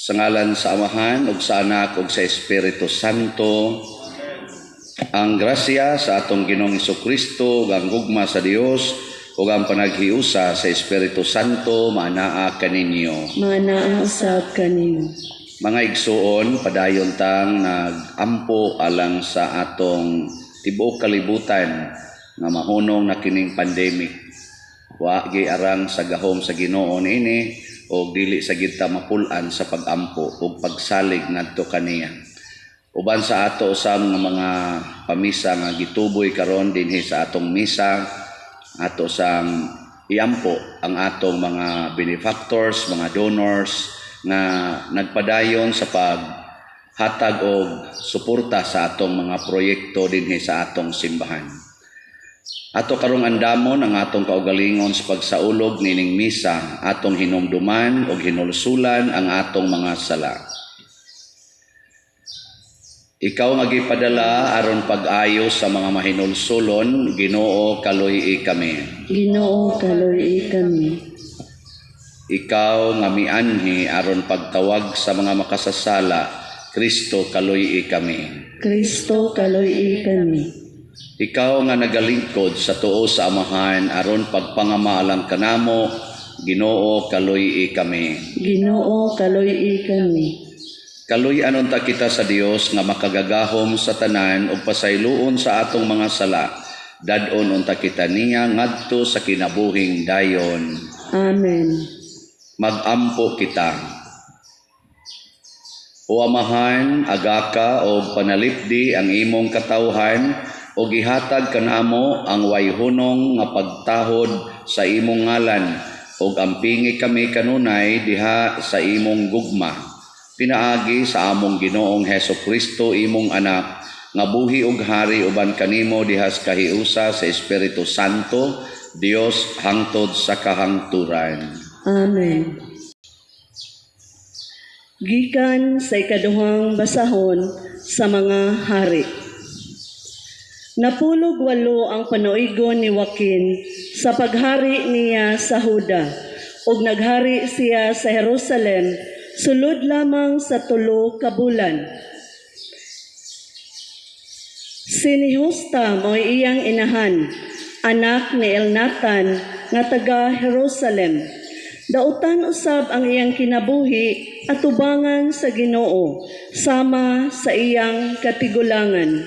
Sa ngalan sa Amahan ug sa Anak ug sa Espiritu Santo. Ang grasya sa atong Ginoong Kristo ug ang gugma sa Dios ug ang panaghiusa sa Espiritu Santo maanaa kaninyo. Maanaa usab kaninyo. Mga igsuon, padayon tang nagampo alang sa atong tibuok kalibutan nga mahunong na kining pandemic. Wa giarang sa gahom sa Ginoo niini og dili sa gid ta mapul-an sa pagampo ug pagsalig ngadto kaniya. Uban sa ato usab nga mga pamisa nga gituboy karon dinhi sa atong misa, ato sang iampo ang atong mga benefactors, mga donors nga nagpadayon sa paghatag og suporta sa atong mga proyekto dinhi sa atong simbahan. Ato karong andamon ang atong kaugalingon sa pagsaulog nining misa, atong hinumduman og hinulsulan ang atong mga sala. Ikaw nga gipadala aron pag-ayo sa mga mahinulsulon, Ginoo, kaluy-i kami. Ginoo, kaluy-i kami. Ikaw nga mianhi aron pagtawag sa mga makasasala, Kristo, kaluy-i kami. Kristo, kaluy-i kami. Ikaw nga nagalingkod sa tuo sa Amahan aron pagpangama alang kanamo, Ginoo, kaluy-i kami. Ginoo, kaluy-i kami. Kaluy-an unta kita sa Dios nga makagagahom sa tanan ug pasayloon sa atong mga sala. Dad-on unta kita niya ngadto sa kinabuhing dayon. Amen. Magampo kita. O Amahan, agaka og panalipdi ang imong katawhan ug ihatag kanamo ang way hunong nga pagtahod sa imong ngalan ug ampingi kami kanunay diha sa imong gugma. Pinaagi sa among Ginoong Heso Kristo, imong anak, nga buhi ug hari uban kanimo diha sa kahiusa sa Espiritu Santo, Dios hangtod sa kahangturan. Amen. Gikan sa ikaduhang basahon sa mga hari. 18 ang panuigon ni Joaquin sa paghari niya sa Huda, ug naghari siya sa Jerusalem sulod lamang sa 3 ka bulan. Si Nehusta mo'y iyang inahan, anak ni Elnatan nga taga Jerusalem. Dautan usab ang iyang kinabuhi atubangan sa Ginoo sama sa iyang katigulangan.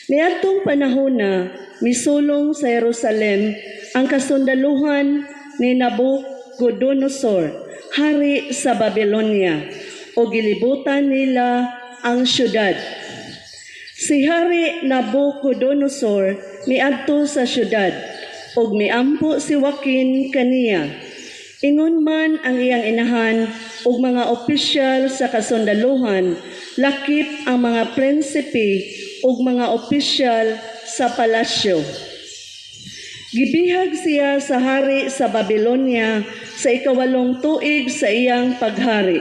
Niadtong panahona, misulong sa Jerusalem ang kasundaluhan ni Nabucodonosor, hari sa Babylonia, ug gilibutan nila ang syudad. Si Hari Nabucodonosor miadto sa syudad ug miampo si Joaquin kaniya. Ingon man ang iyang inahan ug mga opisyal sa kasundaluhan, lakip ang mga prinsipe ug mga opisyal sa palasyo. Gibihag siya sa hari sa Babylonia sa 8 tuig sa iyang paghari.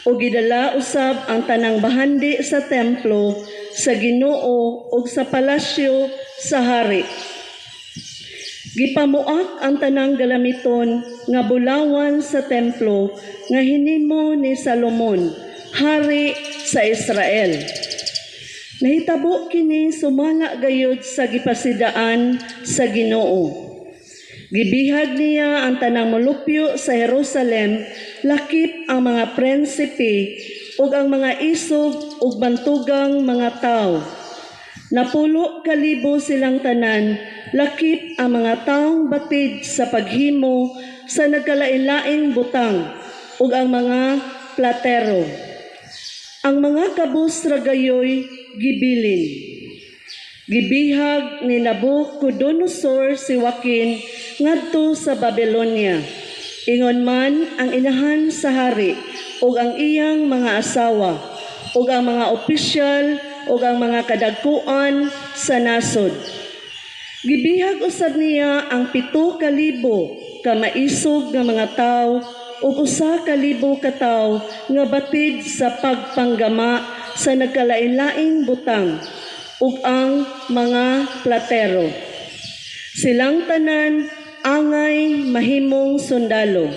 Ug gidala usab ang tanang bahandi sa templo sa Ginoo ug sa palasyo sa hari. Gipamuak ang tanang galamiton nga bulawan sa templo nga hinimo ni Salomon, hari sa Israel. Nahitabo kini sumala gayud sa gipasidaan sa Ginoo. Gibihag niya ang tanang molupyo sa Jerusalem, lakip ang mga prinsipe ug ang mga isog ug bantugang mga tawo. 10,000 silang tanan, lakip ang mga taong batid sa paghimo sa nagkalain-laing butang ug ang mga platero. Ang mga kabus ra gayoy gibilin. Gibihag ni Nabucodonosor si Joaquin ngadto sa Babylonia. Ingon man ang inahan sa hari ug ang iyang mga asawa ug ang mga opisyal ug ang mga kadagkuan sa nasod. Gibihag usab niya ang 7,000 ka maisog nga mga tawo ug 1,000 ka tawo nga batid sa pagpanggama sa nagkalain-laing butang ug ang mga platero. Silang tanan angay mahimong sundalo.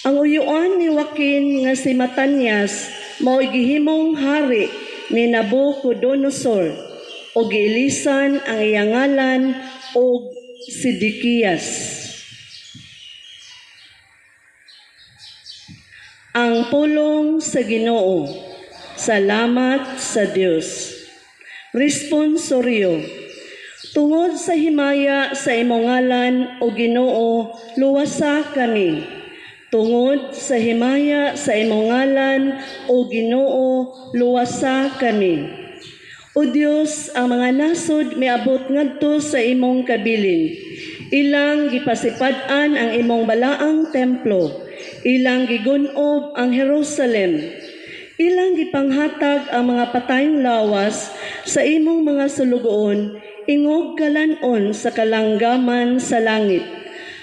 Ang uyuan ni Joaquin nga si Matanias mao'y gihimong hari ni Nabucodonosor ug giilisan ang iyang ngalan og Sedekias. Ang pulong sa Ginoo. Salamat sa Dios. Responsorio. Tungod sa himaya sa imong ngalan, o Ginoo, luwasa kami. Tungod sa himaya sa imong ngalan, o Ginoo, luwasa kami. O Dios, ang mga nasod miabot ngadto sa imong kabilin. Ilang gipasipad-an ang imong balaang templo. Ilang gigunob ang Jerusalem. Ilang gipanghatag ang mga patayong lawas sa imong mga sulugoon, ingog kalanon sa kalanggaman sa langit.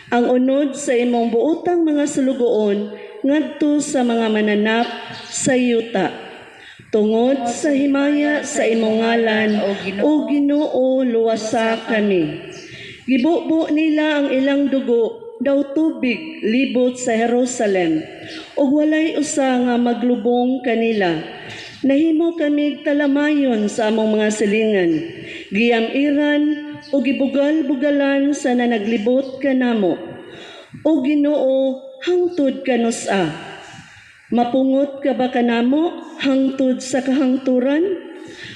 Ang unod sa imong buotang mga sulugoon ngadto sa mga mananap sa yuta. Tungod sa himaya sa imong ngalan, o Ginoo, luwasa kami. Gibubo nila ang ilang dugo daw tubig libot sa Jerusalem, ug walay usa nga maglubong kanila. Nahimo kamig talamayon sa among mga silingan, giyam-iran o gibugal-bugalan sa nanaglibot kanamo. O Ginoo, hangtod kanus-a? Mapungot ka ba kanamo hangtod sa kahangturan?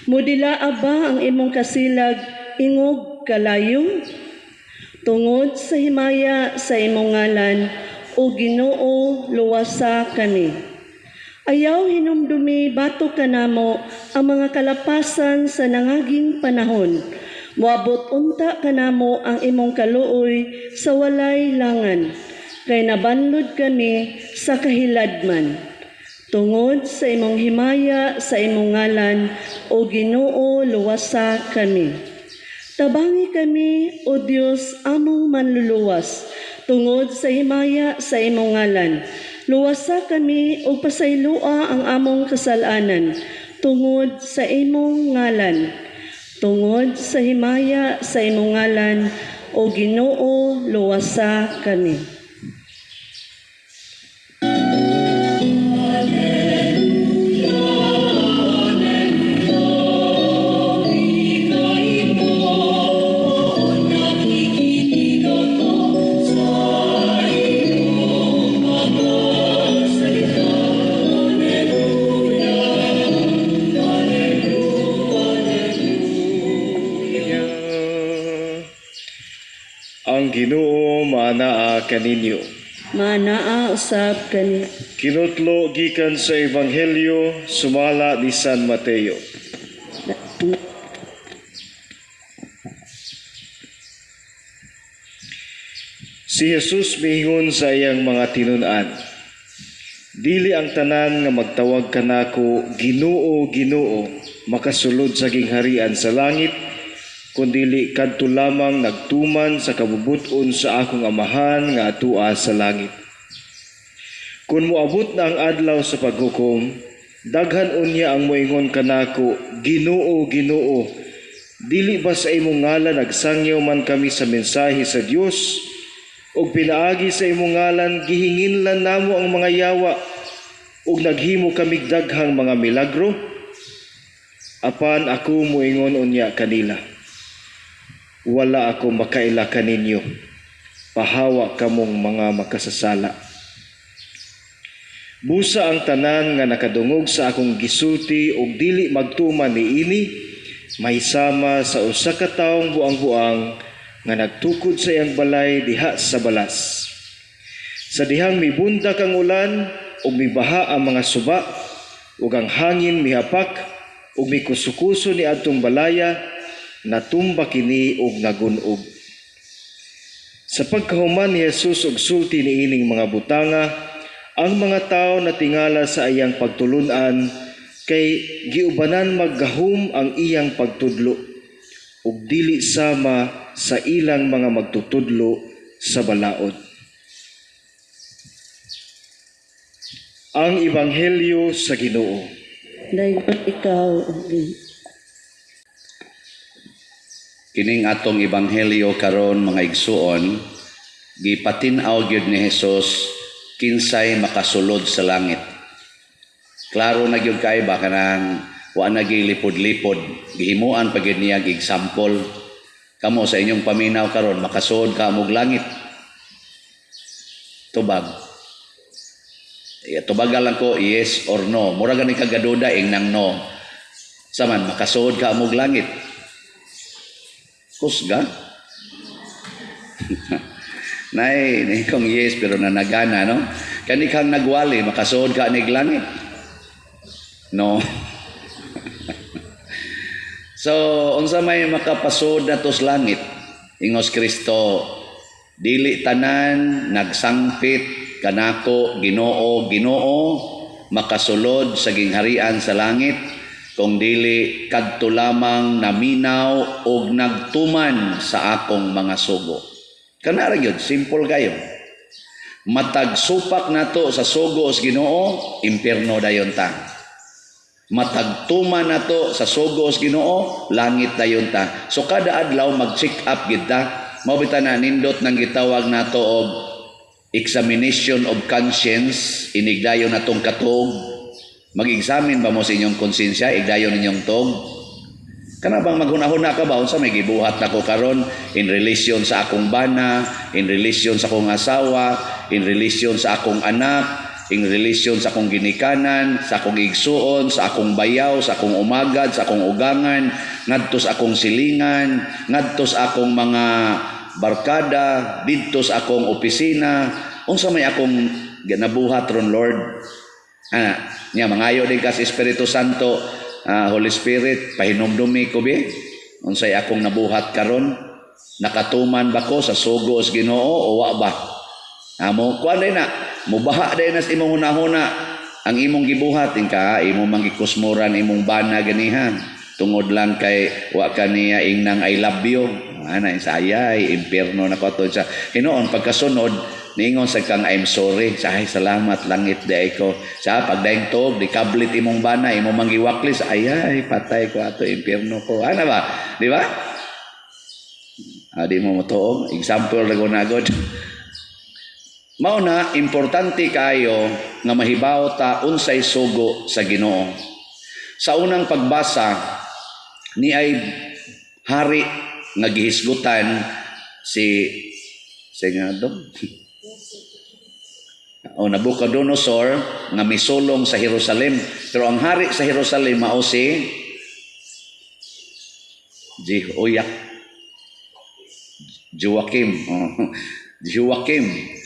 Mudilaa ba ang imong kasilag ingog kalayo? Tungod sa himaya sa imong ngalan, o Ginoo, luwasa kami. Ayaw hinumdumi batok kanamo ang mga kalapasan sa nangaging panahon. Moabot unta kanamo ang imong kaluoy sa walay langan, kay nabanlod kami sa kahiladman. Tungod sa imong himaya sa imong ngalan, o Ginoo, luwasa kami. Tabangi kami, O Dios, among manluluwas, tungod sa himaya sa imong ngalan. Luwasa kami o pasayloa ang among kasalanan, tungod sa imong ngalan. Tungod sa himaya sa imong ngalan, O Ginoo, luwasa kami. Ang Ginoo maanaa kaninyo. Maanaa usab kani. Kinutlo gikan sa Ebanghelyo sumala ni San Mateo. Si Jesus miingon sa iyang mga tinun-an, Dili ang tanan nga magtawag kanako Ginoo, Ginoo, makasulod sa gingharian sa langit, kundili kadto lamang nagtuman sa kabubut-on sa akong Amahan nga atua sa langit. Kun moabot na ang adlaw sa paghukom, daghan unya ang moingon kanako, Ginoo, Ginoo, dili ba sa imong ngalan nagsangyaw man kami sa mensahe sa Dios? Ug pinaagi sa imong ngalan gihinginlan namo ang mga yawa, ug naghimo kamig daghang mga milagro? Apan ako moingon unya kanila, wala ako makaila kaninyo, pahawa kamong mga makasasala. Busa ang tanan nga nakadungog sa akong gisulti ug dili magtuman niini, mahisama sa usa ka taong buang-buang nga nagtukod sa iyang balay diha sa balas. Sa dihang mibundak ang ulan ug mibaha ang mga suba, ug ang hangin mihapak ug mikusukuso ni adtong balaya, natumba kini ug nagun-og. Sa pagkahuman ni Jesus og sulti niining mga butanga, ang mga tawo natingala sa iyang pagtulun-an, kay giubanan maggahum ang iyang pagtudlo, ug dili sama sa ilang mga magtutudlo sa balaod. Ang Ebanghelyo sa Ginoo. Dayon ikaw, O Ginoo. Kining atong ebanghelyo karon mga igsuon, gipatin-aw gyud ni Hesus Kinsay makasulod sa langit? Klaro na gyud kay ba, kanang wa na lipod-lipod, gihimuan pa gyud niya example. Kamo sa inyong paminaw karon, makasuod ka mog langit? Tubag. Tubagal lang ko yes or no. Mura gani kagaduda ing nang no. Saman makasuod ka mog langit? Kusga. Nay, ni kong yes pero nanagana, no. Kani kang nagwali, makasuod ka nig langit? No. So, unsa may makapasod na sa langit? Ingos Kristo, "Dili tanan nagsangpit kanako, 'Ginoo, Ginoo,' makasulod sa gingharian sa langit, kung dili kadto lamang naminaw og nagtuman sa akong mga sugo." Kana ra gyud, simple kayo. Matag supak nato sa sugo sa Ginoo, impierno dayon ta. Matag tuman nato sa sugo sa Ginoo, langit dayon ta. So kada adlaw mag-check up gid ta. Mao bitaw na nindot nang gitawag nato og examination of conscience inigdayon natong katuog. Mag-examine ba mo sa inyong konsensya igdayon ninyong tuog? Kana bang maghuna-huna ka ba unsa may gibuhat nako karon in relation sa akong bana, in relation sa akong asawa, in relation sa akong anak, in relation sa akong ginikanan, sa akong igsuon, sa akong bayaw, sa akong umagad, sa akong ugangan, ngadto sa akong silingan, ngadto sa akong mga barkada, didto sa akong opisina, unsa may akong nabuhat ron, Lord? Ana, nya mangayo din ka sa Espiritu Santo, "Holy Spirit, pahinumdumi ko bi. Unsay akong nabuhat karon? Nakatuman ba ko sa sugo sa Ginoo o wa ba?" Amo kuan na, mubaha day na sa imong hunahuna ang imong gibuhat ka imo mang gikusmuran imong bana ganiha tungod lang kay wa kaniya ingnang "I love you." Ana sayay impierno na ko to sa hinuon. Pagkasunod niingon sa kang "I'm sorry," sa "Ay, salamat, langit di ko." Sa pagdaing tuog di kablit imong bana, imo mang giwaklis, "Ay ay, patay ko ato, impierno ko." Ana ba, di ba? Ah, di mo motuo, example ra na god. Mao na importante kayo nga mahibaw ta unsay sugo sa Ginoo. Sa unang pagbasa ni ay hari nga gihisgutan si nga do o Nabucodonosor nga misulong sa Jerusalem, pero ang hari sa Jerusalem mao si Jehoiak Joakim, oh. Joakim.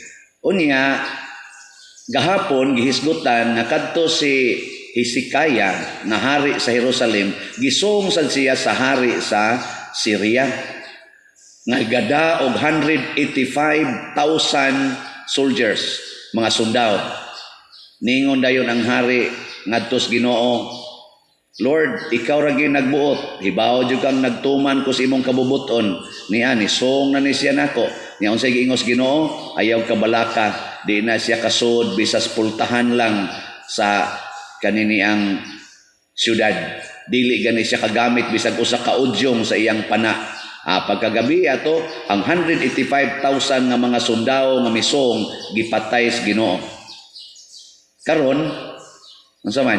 Unya gahapon gihisgutan nga kadto si Hezekiah nga hari sa Jerusalem, gisong sad siya sa hari sa Syria nga gada og 185,000 soldiers, mga sundao. Ningon dayon ang hari ngadto sa Ginoo, "Lord, ikaw ra gyud nagbuot. Hibaw jud kang nagtuman ko sa imong kabubuton. Niya ni song na ni siya nako." Nya unsay giingos Ginoo? "Ayaw kabalaka, di na siya kasud bisas pultahan lang sa kanini ang syudad. Dili gani siya kagamit bisag usa ka udyong sa iyang pana." Ah, pagkagabi ato, ang 185,000 nga mga sundao nga misong gipatay sa Ginoo. Karon, unsa man?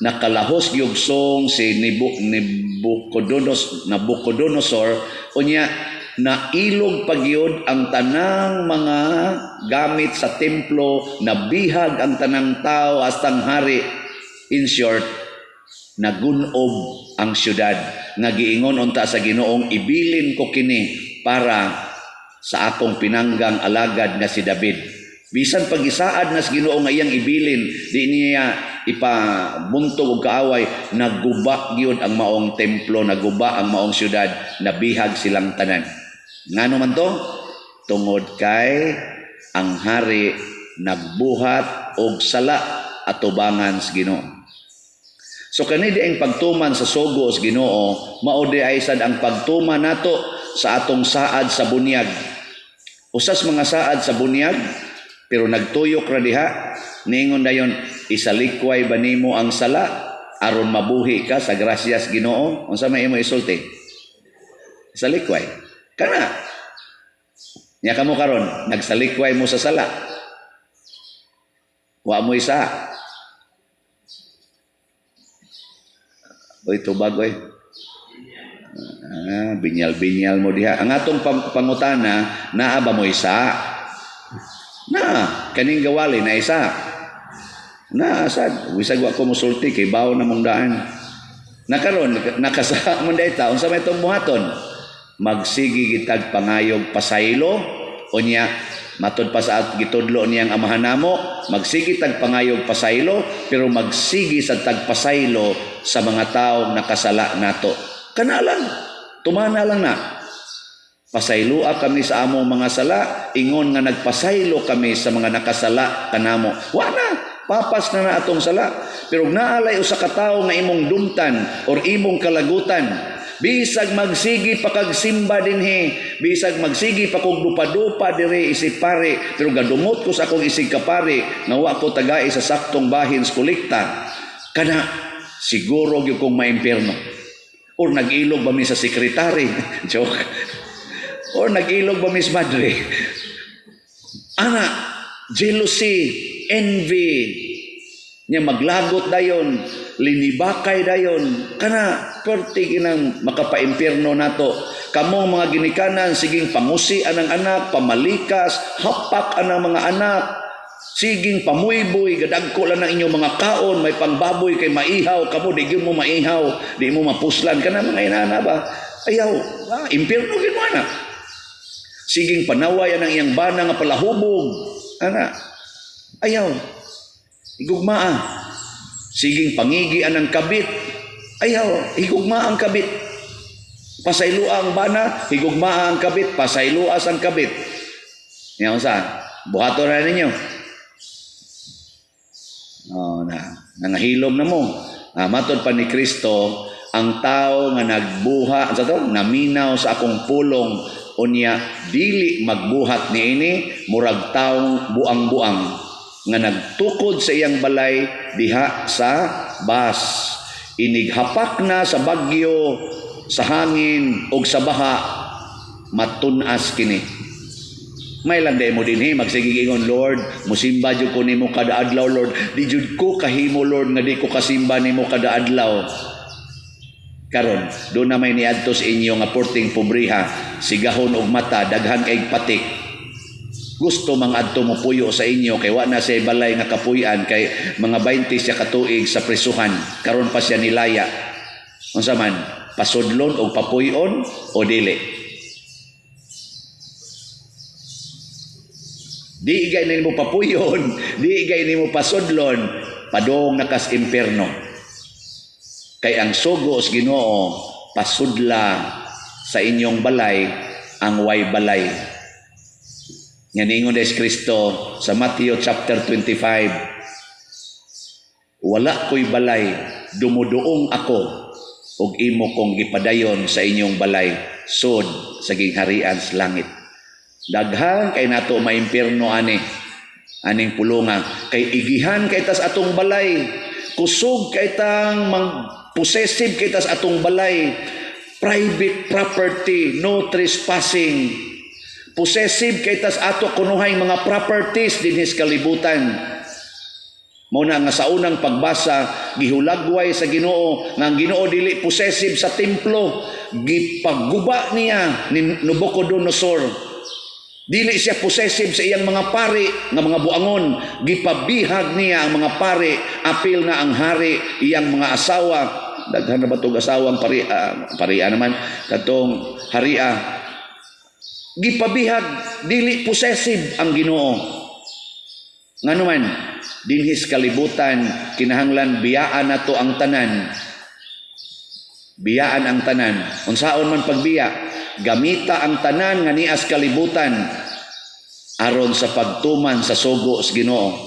Nakalahos gyud song si Nabucodonosor, unya nailog pagyud ang tanang mga gamit sa templo, nabihag ang tanang tao hastang hari. In short, nagunob ang syudad nga giingon unta sa Ginoong, "Ibilin ko kini para sa akong pinanggang alagad nga si David." Bisan pag-isaad na sa Ginoo nga iyang ibilin, di niya ipabuntog og kaaway, naguba gyud ang maong templo, naguba ang maong syudad, nabihag silang tanan. Ngano man to? Tungod kay ang hari nagbuhat og sala atubangan sa Ginoo. So kani di ang pagtuman sa sugo sa Ginoo, mao di ay sad ang pagtuman nato sa atong saad sa bunyag. Usas mga saad sa bunyag, pero nagtuyok ra diha, ningon dayon, "Isalikway ba nimo ang sala aron mabuhi ka sa grasyas Ginoo?" Unsa may imo isulti? Isalikway. Kana. Nya kamo karon, nagsalikway mo sa sala? Wa mo isa. Oy, tubag oy. Ah, binyal-binyal mo diha. Ang atong pangutana, naa ba mo isa? Na, kaning gawali na isa. Na sad, bisag wa ko mosulti kay bawo na mong daan. Nakaron nakasa man dayta, unsa may itong buhaton? Magsigi gitag pangayog pasaylo unya matod pa sa at gitudlo niyang amahan namo, magsigi tag pangayog pasaylo, pero magsigi sa tagpasaylo sa mga taong nakasala nato. Kana lang, tumana lang na. Pasayloa kami sa among mga sala, ingon nga nagpasaylo kami sa mga nakasala kanamo. Wa na, papas na na atong sala. Pero naalay usa ka tawo nga imong dumtan or imong kalagutan, bisag magsigi pa kag simba dinhi, bisag magsigi pa kog dupa-dupa diri isip pare, pero gadumot ko sa akong isig kapare nga wa ko tagai sa saktong bahin sa kolekta, kana siguro gyud kong maimpierno. Or nag-ilog ba mi sa sekretary? Joke. Or nag-ilog ba mi sa madre? Ana, jealousy, envy, nya maglagot dayon, linibakay dayon, kana perti ginang makapaimpierno nato. Kamong mga ginikanan, siging pangusi anang anak, pamalikas, hapak anang mga anak, siging pamuyboy, gadagko lang ang inyong mga kaon, may pangbaboy kay maihaw, kamo di gyud mo maihaw, di mo mapuslan, kana mga inana ba? Ayaw, impierno gyud mo ana. Siging panaway anang iyang bana nga palahubog, ana. Ayaw, higugmaa. Siging pangigi anang kabit, ayaw, higugmaa ang kabit. Pasayloa ang bana, higugmaa ang kabit, pasayloa ang kabit. Yan sa buhaton na ninyo. Oh, na nangahilom na mo. Matod pa ni Kristo, ang tao nga nagbuha, sa to, naminaw sa akong pulong, unya dili magbuhat niini, murag taong buang-buang nga nagtukod sa iyang balay diha sa bas. Inighapak na sa bagyo, sa hangin ug sa baha, matun-as kini. May lang day mo dinhi magsigig ingon, Lord, musimba jud ko nimo kada adlaw, Lord. Di jud ko kahimo, Lord, nga di ko kasimba nimo kada adlaw. Karon, do na may niadto sa inyo nga porting pobriha, sigahon og mata, daghan kay patik. Gusto mang adto mo puyo sa inyo kay wa na siya balay nga kapuy-an kay mga 20 siya katuig sa prisuhan. Karon pa siya nilaya. Unsa man, pasudlon og papuy-on o dili? Di gay nimo papuyon, di gay nimo pasudlon, padong nakas impierno. Kay ang sugo sa Ginoo pasudla sa inyong balay ang way balay. Nga niingon des Kristo sa Matthew chapter 25, wala ko'y balay, dumuduong ako ug imo kong gipadayon sa inyong balay, sod sa gingharian sa langit. Daghan kay nato maimpierno ani aning pulunga, kay igihan kay tas atong balay, kusog kay tang mang possessive kay tas atong balay, private property, no trespassing. Possessive kay tas ato kunuhay mga properties dinhi sa kalibutan. Mao na nga sa unang pagbasa gihulagway sa Ginoo nga ang Ginoo dili possessive sa templo, gipaguba niya ni Nabucodonosor. Dili siya possessive sa iyang mga pari nga mga buangon, gipabihag niya ang mga pari, apil na ang hari, iyang mga asawa. Daghan na ba tog asawang pari, paria naman katong haria. Gipabihag, dili possessive ang Ginoo. Ngano man dinhi sa kalibutan kinahanglan biyaan nato ang tanan. Biyaan ang tanan. Unsaon man pagbiya, gamita ang tanan nga nias kalibutan aron sa pagtuman sa sugo sa Ginoo.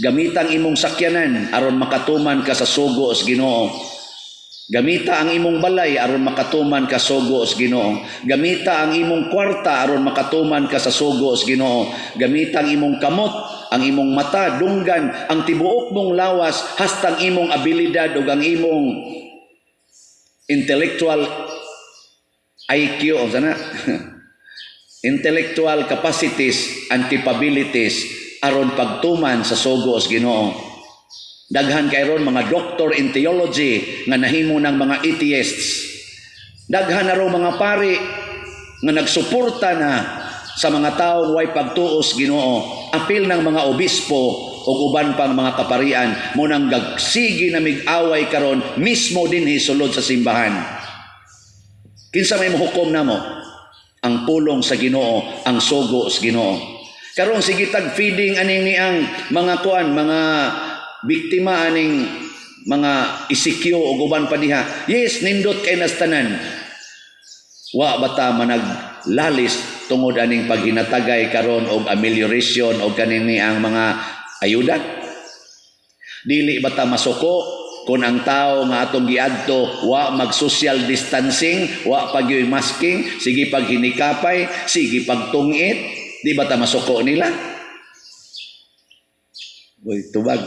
Gamita ang imong sakyanan aron makatuman ka sa sugo sa Ginoo. Gamita ang imong balay aron makatuman ka sugo sa Ginoo. Gamita ang imong kwarta aron makatuman ka sa sugo sa Ginoo. Gamita ang imong kamot, ang imong mata, dunggan, ang tibuok mong lawas, hastang imong abilidad ug ang imong intellectual IQ, sana? Intellectual capacities and capabilities aron pagtuman sa sugo sa Ginoo. Daghan kay ron mga doctor in theology nga nahimo ng mga atheists. Daghan na ro mga pari nga nagsuporta na sa mga taong way pagtuos Ginoo. Apil ng mga obispo o uban pang mga kaparian mo nang gagsigi na mig-away karon mismo dinhi sulod sa simbahan. Kinsa may mohukom namo? Ang pulong sa Ginoo, ang sugo sa Ginoo. Karon sige tag feeding aning niang mga kuan, mga biktima aning mga ECQ o uban pa diha. Yes, nindot kay nas tanan. Wa bata managlalis tungod aning paghinatagay karon og amelioration og kaning ang mga ayuda? Dili bata masuko kung ang tao nga atong giadto wa mag social distancing, wa pagyoy masking, sige pag hinikapay, sige pagtungit, di ba ta masuko nila? Uy, tubag.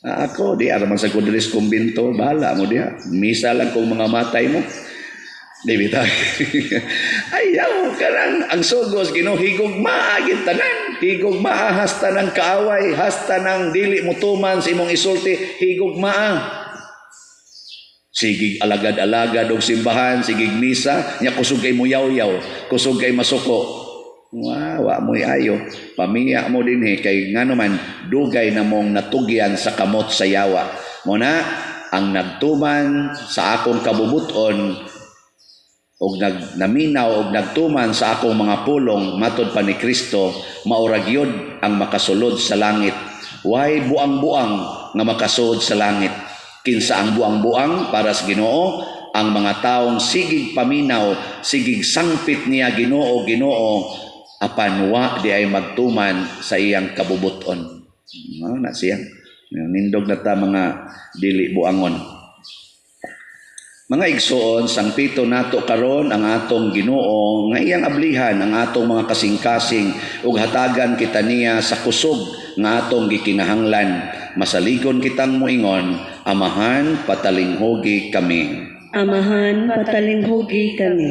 Ah, ako, di araman sa kudris kumbinto, bahala mo diha. Misa lang kung mga matay mo. Di bitaw. Ayaw, karang ang sugos, Ginoo, higugmaa gid tanan. Higugmaa hasta ng kaaway, hasta ng dili mo tuman sa imong isulti, higugmaa. Sigig alagad-alagad og simbahan, sigig misa, nya kusog kay mo yaw-yaw, kusog kay masuko. Wa mo'y ayo. Pamiya mo dinhi kay ngano man dugay na mong natugyan sa kamot sa yawa. Mo na ang nagtuman sa akong kabubuton og nagnaminaw og nagtuman sa akong mga pulong matod pa ni Kristo, maura gyud ang makasulod sa langit. Way buang-buang nga makasulod sa langit. Kinsa ang buang-buang para sa Ginoo? Ang mga taong sigig paminaw, sigig sangpit niya Ginoo, Ginoo, apan wa di ay magtuman sa iyang kabubuton. No, na siya. Nindog na ta mga dili buangon. Mga igsoon, sangpito nato karon ang atong Ginoo nga iyang ablihan ang atong mga kasing-kasing ug hatagan kita niya sa kusog nga atong gikinahanglan. Masaligon kitang moingon, Amahan, patalinghugi kami. Amahan, patalinghugi kami.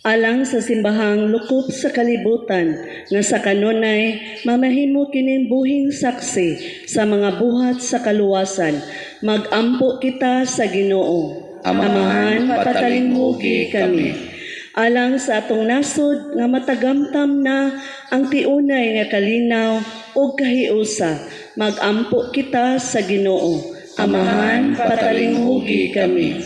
Alang sa simbahang lukop sa kalibutan, nga sa kanunay mamahimo kining buhing saksi sa mga buhat sa kaluwasan, magampo kita sa Ginoo. Amahan, patalinghugi kami. Alang sa atong nasod nga matagamtam na ang tiunay nga kalinaw ug kahiusa, magampo kita sa Ginoo. Amahan, patalinghugi kami.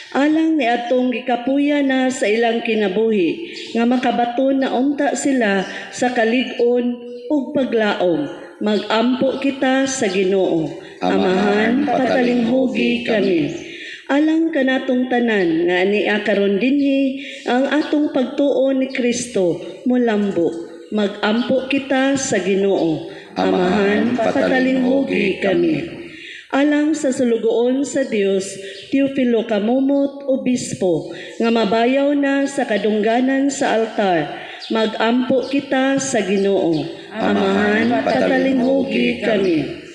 Alang ni atong gikapuya na sa ilang kinabuhi, nga makabaton na unta sila sa kalig-on ug paglaom, magampo kita sa Ginoo. Amahan, patalinghugi kami. Alang kanatong tanan nga ania karon dinhi ang atong pagtuo ni Kristo molambo, magampo kita sa Ginoo. Amahan, patalinghugi kami. Alang sa sulugoon sa Dios, Teofilo Camomot, Obispo, nga mabayaw na sa kadungganan sa altar, magampo kita sa Ginoo. Amahan, patalinghugi kami.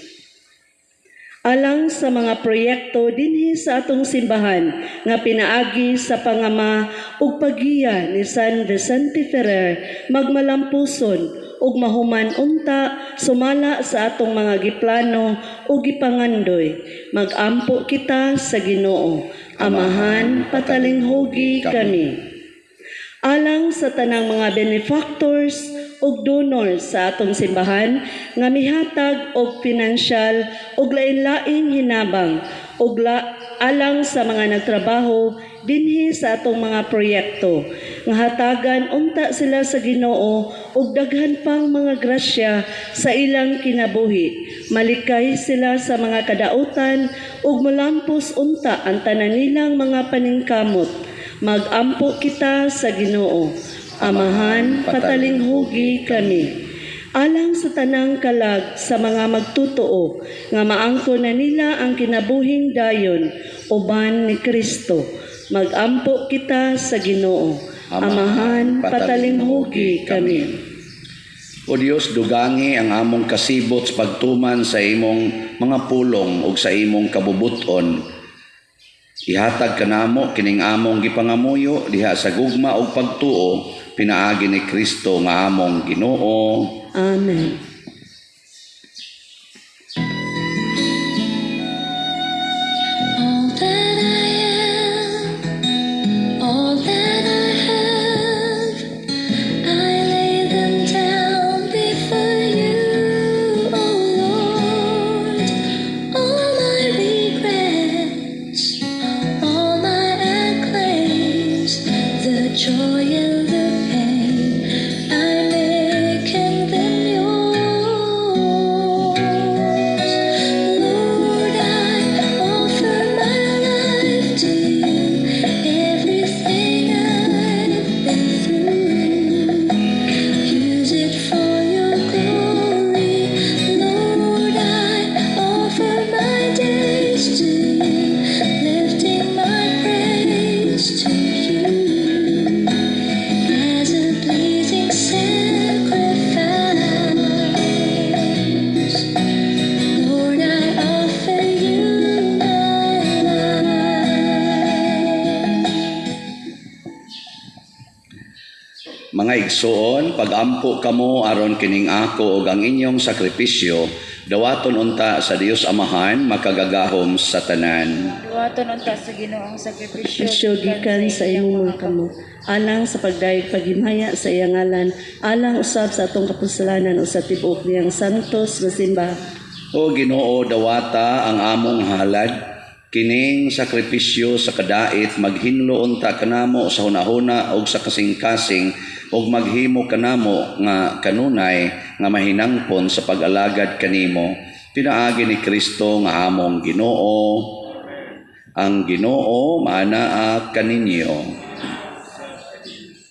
Alang sa mga proyekto dinhi sa atong simbahan nga pinaagi sa pangama ug paggiya ni San Vicente Ferrer, magmalampuson ug mahuman unta sumala sa atong mga giplano ug gipangandoy, magampo kita sa Ginoo. Amahan, patalinghugi kami. Alang sa tanang mga benefactors ug donors sa atong simbahan nga mihatag og pinansyal ug lain-laing hinabang ug alang sa mga nagtrabaho dinhi sa atong mga proyekto, nga hatagan unta sila sa Ginoo og daghan pang mga grasya sa ilang kinabuhi, malikay sila sa mga kadautan ug molampos unta ang tanan nilang mga paningkamot, magampo kita sa Ginoo. Amahan, patalinghugi kami. Alang sa tanang kalag sa mga magtutoo nga maangko na nila ang kinabuhing dayon uban ni Kristo, magampo kita sa Ginoo. Amahan, patalinghugi kami. O Dios, dugangi ang among kasibot sa pagtuman sa imong mga pulong ug sa imong kabubuton. Ihatag kanamo kining among gipangamuyo diha sa gugma ug pagtuo pinaagi ni Kristo nga among Ginoo. Amen. Mga igsoon, pagampo kamo aron kining ako ug ang inyong sakripisyo dawaton unta sa Dios Amahan makagagahom sa tanan. Duwaton unta sa Ginoo ang sakripisyo Krisyo gikan sa imong mga kamot, alang sa pagdayeg paghimaya sa iyang ngalan, alang usab sa atong kapuslanan o sa tibuok niyang santos nga simbahan. O Ginoo, dawata ang among halad kining sakripisyo sa kadait, maghinlo unta kanamo sa hunahuna og sa kasing-kasing ug maghimo kanamo nga kanunay nga mahinangpon sa pag-alagad kanimo pinaagi ni Kristo nga among Ginoo. Ang Ginoo maanaa kaninyo.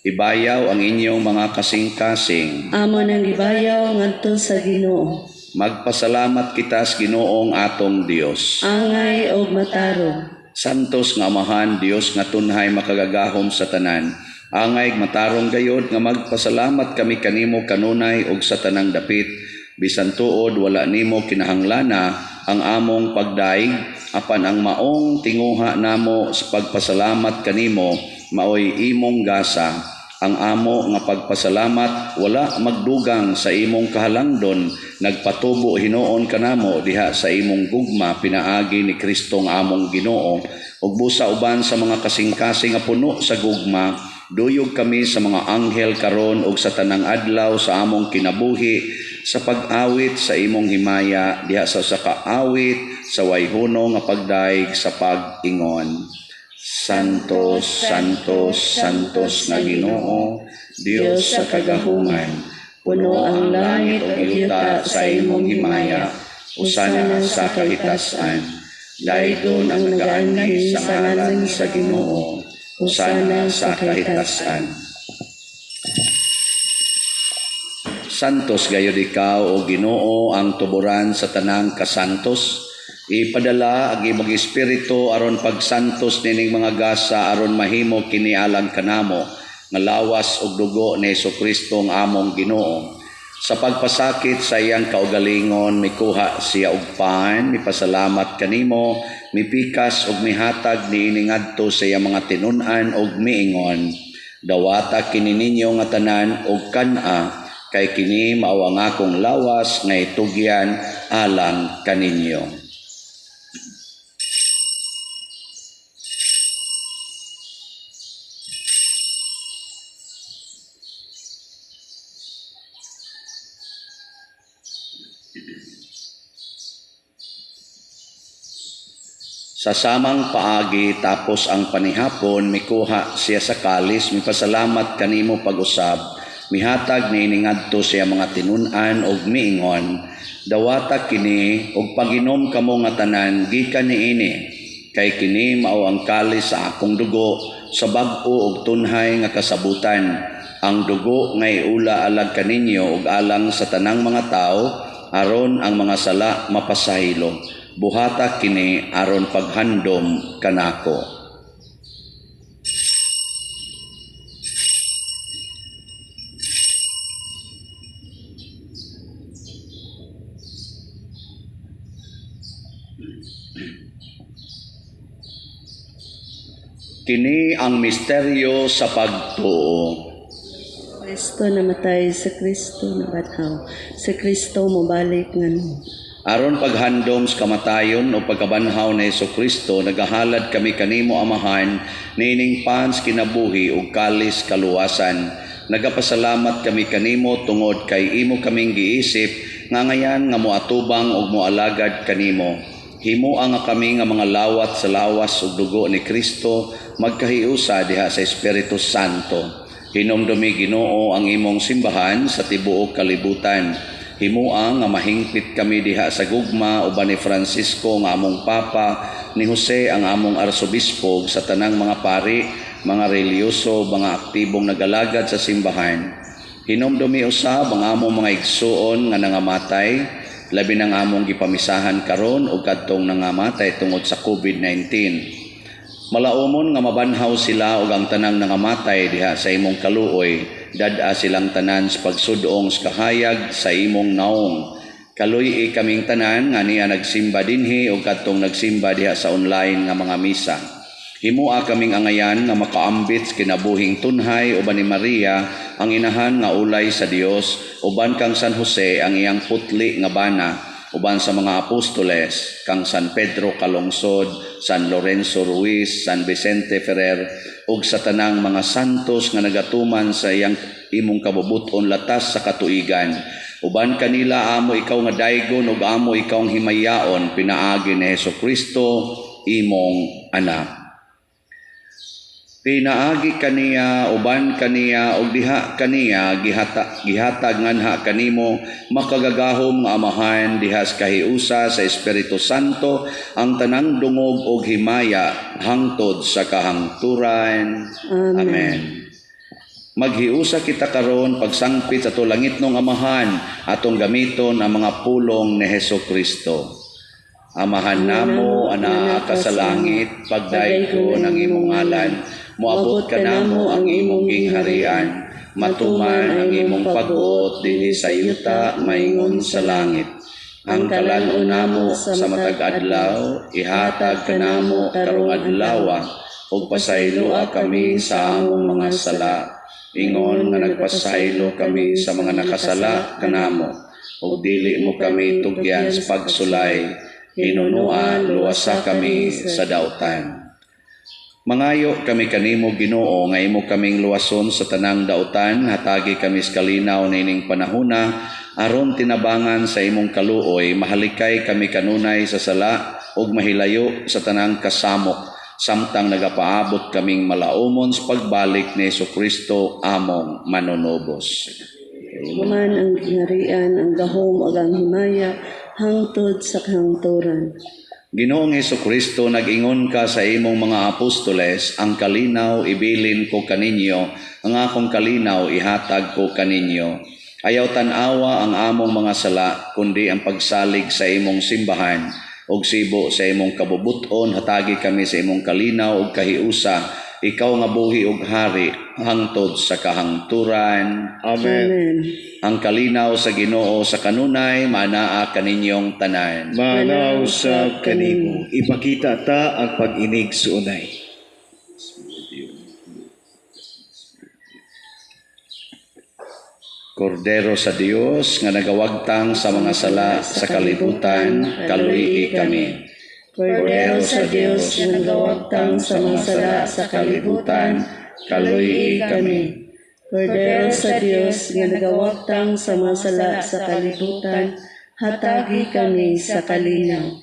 Ibayaw ang inyong mga kasing-kasing. Amo nang gibayaw ngadto sa Ginoo. Magpasalamat kita sa Ginoong atong Dios. Angay og matarong. Santos nga Amahan, Dios nga tunhay makagagahom sa tanan. Angay matarong gayod nga magpasalamat kami kanimo kanunay og sa tanang dapit. Bisan tuod wala nimo kinahanglana ang among pagdaig, apan ang maong tinguha namo sa pagpasalamat kanimo maoy imong gasa. Ang amo nga pagpasalamat wala magdugang sa imong kahalangdon, nagpatubo hinuon kanamo diha sa imong gugma pinaagi ni Kristo nga among Ginoo. Ug busa uban sa mga kasing-kasing nga puno sa gugma, duyog kami sa mga anghel karon ug sa tanang adlaw sa among kinabuhi sa pag-awit sa imong himaya diha sa usa ka awit sa wayhuno nga pagdaig sa pag-ingon. Santos, Santos, Santos nga Ginoo, Dios sa kagahuman, puno ang langit ug yuta sa imong himaya, usana sa kahitasan. Dayon ang nagaanhi sa ngalan sa Ginoo, usana sa kahitasan. Santos gayud ikaw, o Ginoo, ang tuboran sa tanang kasantos. Ipadala ang imong espiritu aron pagsantos nining mga gasa aron mahimo kini alang kanamo nga lawas ug dugo ni Hesukristo nga among Ginoo. Sa pagpasakit sa iyang kaugalingon, mikuha siya og pan, mipasalamat kanimo, mipikas ug mihatag niini ngadto sa iyang mga tinun-an ug miingon, dawata kini ninyo nga tanan og kan-a, kay kini mao ang akong lawas nga itugyan alang kaninyo. Sa samang paagi tapos ang panihapon, mikuha siya sa kalis, mipasalamat kanimo pag-usab, mihatag niini ngadto siya mga tinun-an og miingon, dawata kini og paginom kamo nga tanan gikan niini, kay kini mao ang kalis sa akong dugo sa bag-o og tunhay nga kasabutan. Ang dugo nga iula alag kaninyo og alang sa tanang mga tawo aron ang mga sala mapasaylo. Buhata kini aron paghandom kanako. Kini ang misteryo sa pagtuo. Kristo namatay, sa Kristo nabanhaw, sa Kristo mobalik ngano. Aron paghandom sa kamatayon o pagkabanhaw ni Hesukristo, nagahalad kami kanimo Amahan niining pans kinabuhi ug kalis kaluwasan. Nagapasalamat kami kanimo tungod kay imo kaming giisip nga ngayan nga moatubang ug moalagad kanimo. Himoa nga kami nga mga lawat sa lawas ug dugo ni Kristo magkahiusa diha sa Espiritu Santo. Hinumdumi Ginoo ang imong simbahan sa tibuok kalibutan. Himoa nga mahingpit kami diha sa gugma uban ni Francisco nga among Papa, ni Jose ang among Arsobispo, sa tanang mga pari, mga relihiyoso, mga aktibong nagalagad sa simbahan. Hinumdumi usab ang among mga igsuon nga nangamatay, labi nang among gipamisahan karon og kadtong nangamatay tungod sa COVID-19. Malaumon nga mabanhaw sila og ang tanang nangamatay diha sa imong kaluoy, dad-a silang tanan sa pagsudong sa kahayag sa imong naong. Kaluy-i kaming tanan nga niya nagsimba dinhi og kadtong nagsimba diha sa online nga mga misa. Himua kaming angayan nga makaambit sa kinabuhing tunhay uban ni Maria ang inahan nga ulay sa Dios, uban kang San Jose ang iyang putli nga bana, uban sa mga apostoles kang San Pedro Calungsod, San Lorenzo Ruiz, San Vicente Ferrer ug sa tanang mga santos nga nagatuman sa iyang imong kabubuton latas sa katuigan. Uban kanila amo ikaw nga daygon ug amo ikaw ang himayaon pinaagi ni Hesukristo imong anak. Pinaagi kaniya, uban kaniya, ug diha kaniya gihatag nganha kanimo makagagahom nga Amahan diha sa kahiusa sa Espiritu Santo ang tanang dungog ug himaya hangtod sa kahangturan. Amen. Amen. Maghiusa kita karon pagsangpit sa ato langitnong Amahan, atong gamiton ang mga pulong ni Hesukristo. Amahan namo, anaa ka sa langit, pagdaygon ang imong ngalan, moabot kanamo ang imong gingharian, matuman ang imong pagbuot dinhi sa yuta maingon sa langit. Ang kalan-on namo sa matag adlaw, ihatag kanamo karong adlaw, ug pasayloa kami sa among mga sala, ingon nga nagpasaylo kami sa mga nakasala kanamo, ug dili mo kami tugyan sa pagsulay, hinunua luwasa kami sa dautan. Mangayo kami kanimo Ginoo nga imo kaming luwason sa tanang dautan, hatagi kami sa kalinaw niining panahona aron tinabangan sa imong kaluoy, mahalikay kami kanunay sa sala ug mahilayo sa tanang kasamok, samtang nagapaabot kaming malaumon sa pagbalik ni Hesukristo among manunubos. Human ang gingharian, ang gahom ug ang himaya hangtod sa kahangturan. Ginoong Hesukristo, nag-ingon ka sa imong mga apostoles, ang kalinaw ibilin ko kaninyo, ang akong kalinaw ihatag ko kaninyo. Ayaw tan-awa ang among mga sala, kundi ang pagsalig sa imong simbahan, ug sibo sa imong kabubuton, hatagi kami sa imong kalinaw ug kahiusa, ikaw nga buhi ug hari, hangtod sa kahangturan. Amen. Amen. Ang kalinaw sa Ginoo sa kanunay, maanaa kaninyong tanan. Manaw sab kanimo, ipakita ta ang pag-inig suunay. Kordero sa Dios nga nagawagtang sa mga sala sa kalibutan, kaluigi kami. Kordero sa Dios nga nagawagtang sa mga sala sa kalibutan, kaluigi kami. Kordero sa Dios nga nagawagtang sa mga sala sa kalibutan, hatagi kami sa kalinaw.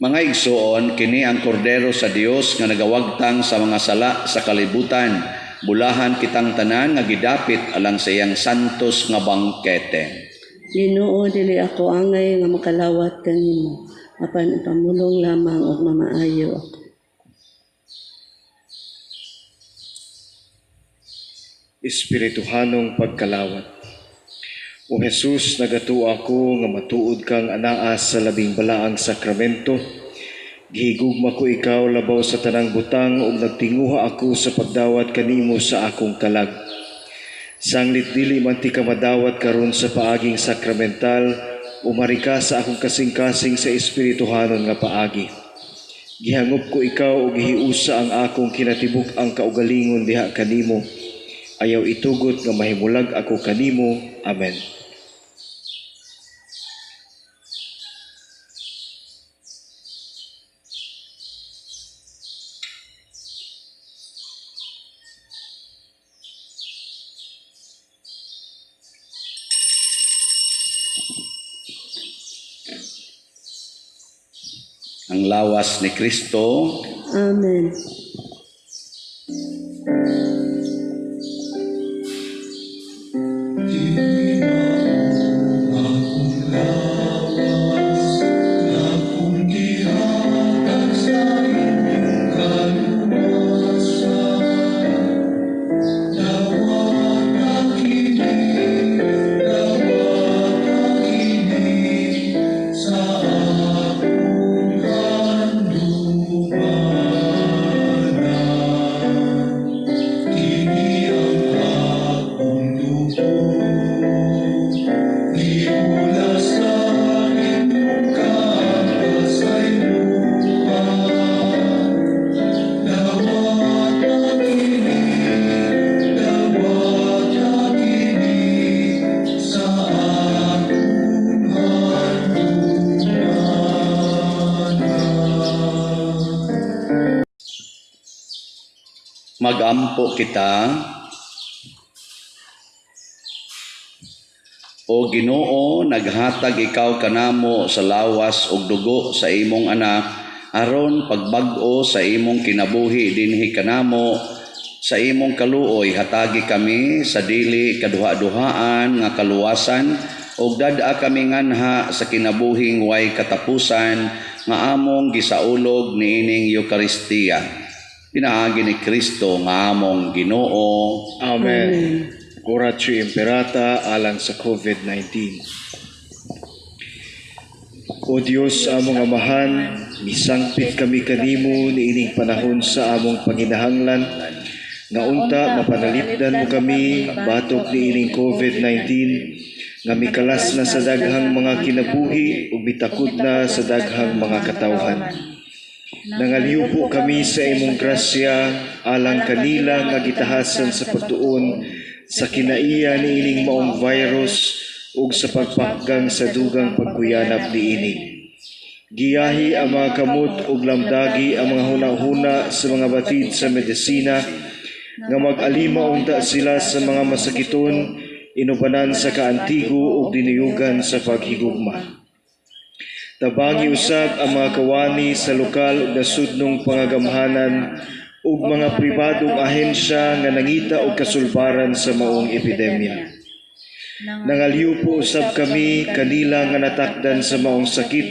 Mga igsoon, kini ang kordero sa Dios nga nagawagtang sa mga sala sa kalibutan. Bulahan kitang tanan nga gidapit alang sa iyang santos nga bangkete. Ginoo, dili ako angay nga makalawat kanimo, apan ipamulong lamang og mamaayo ako. Espirituhanong pagkalawat. O Jesus, nagatuo ako nga matuod kang anaa sa labing balaang sakramento. Gihigugma ko ikaw labaw sa tanang butang ug nagtinguha ako sa pagdawat kanimo sa akong kalag. Sanglit dili man ti ka madawat karon sa paaging sakramental, umari ka sa akong kasing-kasing sa espirituhanon nga paagi. Gihangop ko ikaw ug gihiusa ang akong kinatibuk ang kaugalingon diha kanimo. Ayaw itugot nga mahimulag ako kanimo. Amen. Ang lawas ni Kristo. Amen. Magampo kita. O Ginoo, naghatag ikaw kanamo sa lawas ug dugo sa imong anak aron pagbag-o sa imong kinabuhi dinhi kanamo sa imong kaluoy hatagi kami sa dili kaduha-duhaan nga kaluwasan ug dad-a kami nganha sa kinabuhing way katapusan nga among gisaulog niining Eukaristiya. Pinaagi ni Kristo nga among Ginoo. Amen. Oratio Imperata alang sa COVID-19. O Dios, among Amahan, misangpit kami kanimo niining panahon sa among panginahanglan, nga unta mapanalipdan mo kami batok niining COVID-19, nga mikalas na sa daghang mga kinabuhi ug mitakod na sa daghang mga katawhan. Nangaliupo kami sa imong grasya alang kanila nga gitahasan sa pagtuon sa kinaiya niining maong virus ug sa pagpakgang sa dugang pagkuyanap niini. Giyahi ang mga kamot ug lamdagi ang mga hunahuna sa mga batid sa medisina nga mag-alima unta sila sa mga masakiton inubanan sa kaantigo ug dinuyugan sa paghigugma. Tabangi usab ang mga kawani sa lokal ug nasudnong pangagamhanan ug mga pribadong ahensya nga nangita og kasulbaran sa maong epidemya. Nangaliupo usab kami kanila nga natakdan sa maong sakit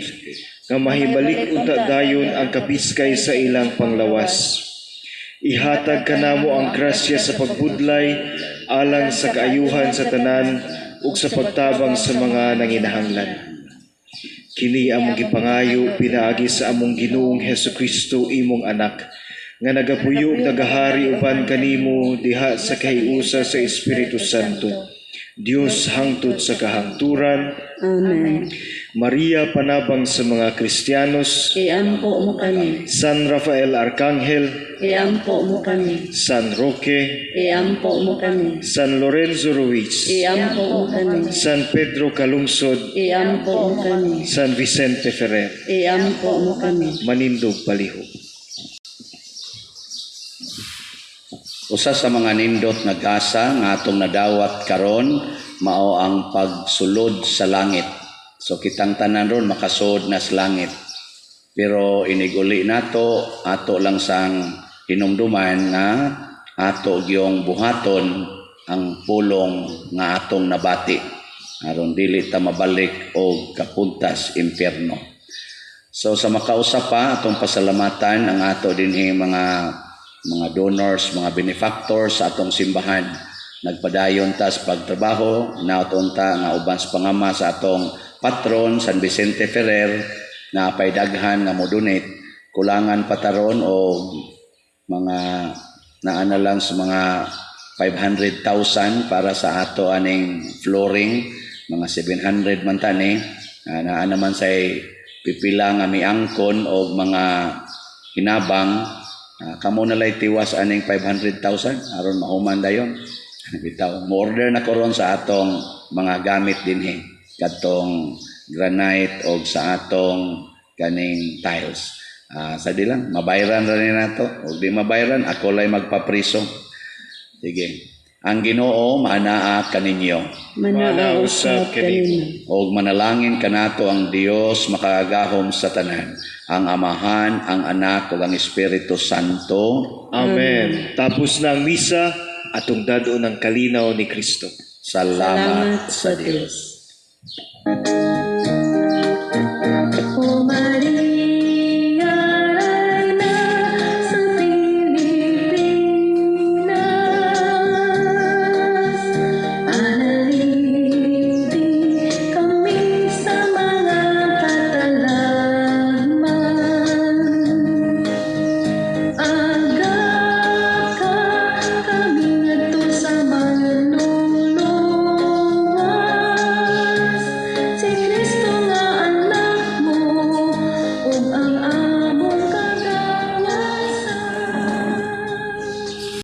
nga mahibalik unta dayon ang kapiskay sa ilang panglawas. Ihatag kanamo ang grasya sa pagbudlay alang sa kaayuhan sa tanan ug sa pagtabang sa mga nanginahanglan. Kini among gipangayo pinaagi sa among Ginoong Hesukristo imong anak nga nagapuyo ug nagahari uban kanimo diha sa kahiusa sa Espiritu Santo. Dios hangtod sa kahangturan. Amen. Maria panabang sa mga Kristiyanos, Iampo mo kami. San Rafael Arcangel, Iampo mo kami. San Roque, Iampo mo kami. San Lorenzo Ruiz, Iampo mo kami. San Pedro Calungsod, Iampo mo kami. San Vicente Ferrer. Iampo mo kami. Manindog palihog. Usa sa mga nindot nga gasa nga atong nadawat karon mao ang pagsulod sa langit. So kitang tanan ron makasud na sa langit. Pero iniguli nato ato lang sang hinumduman nga ato gyong buhaton ang pulong nga atong nabati aron dili ta mabalik og kapuntas impyerno. So sa makausa pa atong pasalamatan ang ato dinhi mga donors, mga benefactors sa atong simbahan. Nagpadayon ta sa pagtrabaho, naoton ta nga uban sa pangama sa atong patron San Vicente Ferrer na apay daghan nga mo-donate. Kulangan pa taron og mga naana lang sa mga 500,000 para sa ato aning flooring, mga 700 man tani. Naa naman say pipila nga miangkon og mga hinabang. Kamo na lay tiwas aning 500,000 aron mahuman dayon. Bitaw mo-order na ko ron sa atong mga gamit dinhi, kadtong granite og sa atong kaning tiles. Sa di lang mabayran ra ni nato, og di mabayran ako lay magpapriso. Sige. Ang Ginoo maanaa kaninyo. Manaa usab kanimo. Og manalangin kanato ang Dios makagagahom sa tanan, ang Amahan, ang Anak ug ang Espiritu Santo. Amen. Tapos na ang misa, atong dad-on ang kalinaw ni Kristo. Salamat sa Dios. Dios.